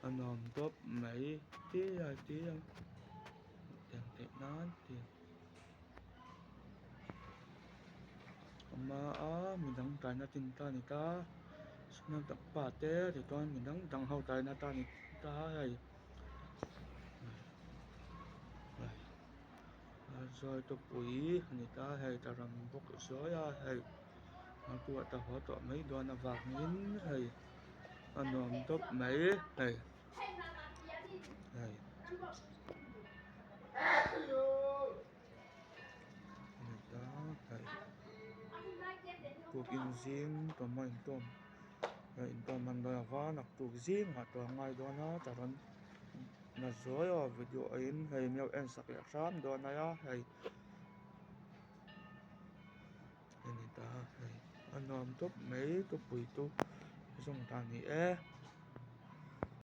A nuam tawp mai tia tia tiang theih nan ti a hma a midang taina tin ta ni ta pa te tichuan midang dang ho taina ta ni ta hei zawi tupui a ni ta hei ta ram bawk zawi a hei a tuah ta haw tawh mai dawn avangin hei. A nuam tawp mai hei hei ni ta hei tuk in zing tawm a intawm a intawm hman dawn a va naktuk zingah tawh a ngai dawn a ta rawn na zuai a video ah in hei miau en sak leh hram dawn a hei. A ni ta hei a nuam tawp mai tupui chu zawng ta a ni e.